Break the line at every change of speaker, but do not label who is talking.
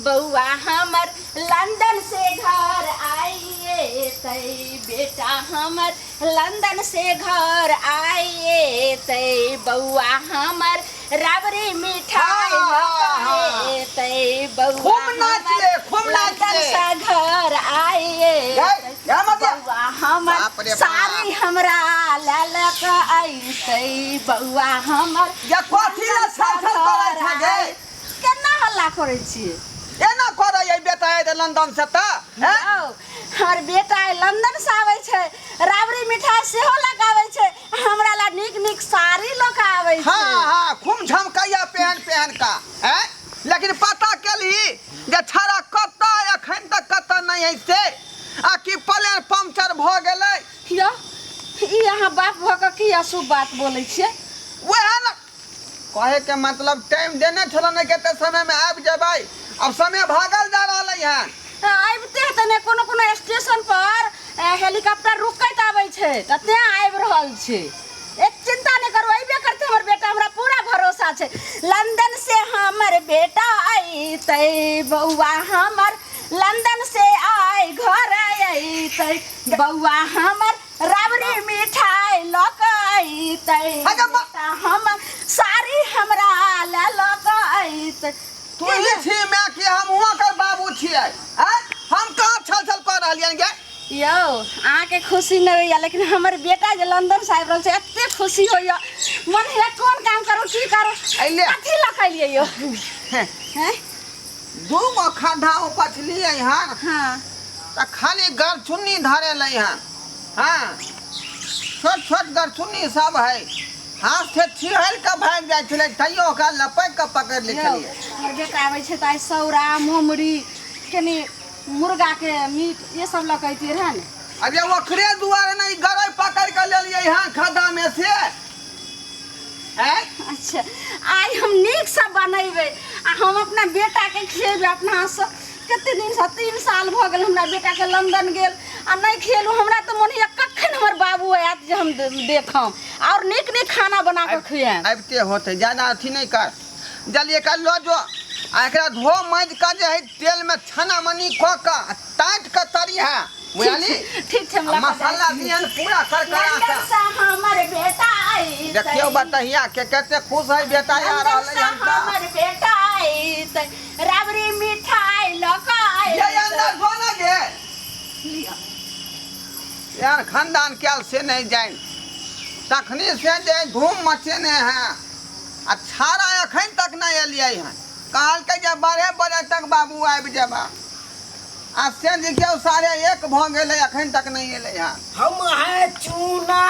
बौआ हमर लंदन से घर आइएतै, बेटा हमर लंदन से घर आइएतै, बौआ हमर राबड़ी मिठाई लऽ कऽ एतै, बौआ
खूब नाच
हमर
ले, खूब नाच
लंदन
ले।
से घर आइएतै,
गै, गै मतिया।
बौआ हमर
बाप रे बाप।
साड़ी हमरा लऽ लऽ कऽ अइतै, बौआ हमर
या कथी लए छल छल करै छै गे?
केना हल्ला करै छियै?
एना करै है बेटा एतै लंदन से तऽ हैं?
यौ, हमर बेटा आइ लंदन से आबै छै, राबड़ी मिठाई सेहो लगाबै छै, हमरा ला नीक नीक साड़ी लऽ कऽ आबै छै।
हाँ, खूब झमकैया पहन पहन का हैं? लेकिन पता केलही जे छाड़ा कतऽ एखन तक कतऽ नहि है से, आ कि प्लेन पंक्चर भऽ गेलै?
यौ, ई अहाँ बाप भऽ कऽ की अशुभ बात बोलै छियै?
वएह ने कहे के मतलब, टाइम देने छलो ने कते समय में आबि जेबै, अब समय भागल जा रहलै हन।
आबिते हेतै ने, कोनो कोनो स्टेशन पर हेलीकॉप्टर रुकैत आबै छै, तऽ तें आबि रहल छै। एक चिंता नहि करू, अयबे करतै हमर बेटा, हमरा पूरा भरोसा छै। लंदन से हमर बेटा अयतै, बौआ हमर लंदन से आइ घर अयतै, बौआ हमर राबड़ी मिठाई लऽ कऽ अयतै,
अगे
बेटा हमर साड़ी हमरा लए लऽ कऽ अयतै।
तू ही छी माय कि हम हुआं कर बाबू छियै? आँय, हम कहाँ छल छल कऽ रहलियन गे?
यौ, अहाँके खुशी नहि होइए, लेकिन हमर बेटा जे लंदन से आबि रहल छै, एते खुशी होइए, मन होइए कोन काम करू, की करू।
अइले।
कथी लऽ कऽ एलियै यौ?
हें,
हैं?
दू गो खड्डा उपछलियै हन। तऽ खाली गरचुन्नी धरे लै हन। हाँ, छोट छोट गरचुन्नी सब है, हाथ से छिहल के भागि जाइ छलै, तैयो ओकरा लपकि के पकड़ि लै
यौ,
छलियै।
हमर बेटा आबै छै तऽ आइ सौरा मोमरी, कनि मुर्गाके मीट, ये सब लऽ कऽ अइतियै रहए ने।
अरे, ओकरे दुआरे ने ई गरइ पकड़ि के लेलियै हन खद्दा में से, हैं?
अच्छा, आइ हम नीकसँ बनेबै आ हम अपना बेटाके खिएबै अपना हाथसँ। कते दिनसँ, 3 साल भऽ गेल हमरा बेटाके लंदन गेल आ नहि खिएलहुँ। हमरा तऽ मोन होइए कखन हमर बाबू आयत जे हम देखम आओर नीक नीक खाना बना कऽ खुआएब।
आबिते होतै, ज्यादा अथी नहि कर। जल्दी एकरा लऽ जो आ एकरा धो माजि कऽ जे है तेलमे छाना मनी कऽ कऽ आ ताटि कऽ तरिहे, बुझलही?
ठीक छै, हम लऽ कऽ जाइ
मसाला
छी।
दिहन पूरा करकरा
लंदन
कऽ।
से हमर बेटा अइतै।
देखियौ बतहिया के कते खुश है बेटा आ
लंदन
रहलै
से
हन तऽ।
हमर बेटा अइतै, राबड़ी मिठाई लऽ कऽ
ये
अइतै।
अंदर जो ना गे।
लिअ।
यार, खानदान कैल से नहीं जाइन, तखनी से जे धूम मचेने हैं आ छाड़ा एखन तक नहीं एलियै हन। कहलकै जे 12 बजे तक बाबू आबि जेबा, आ से देखियौ, 1:30 भऽ गेलै, एखन तक नहीं एलै हन।
हम है चूना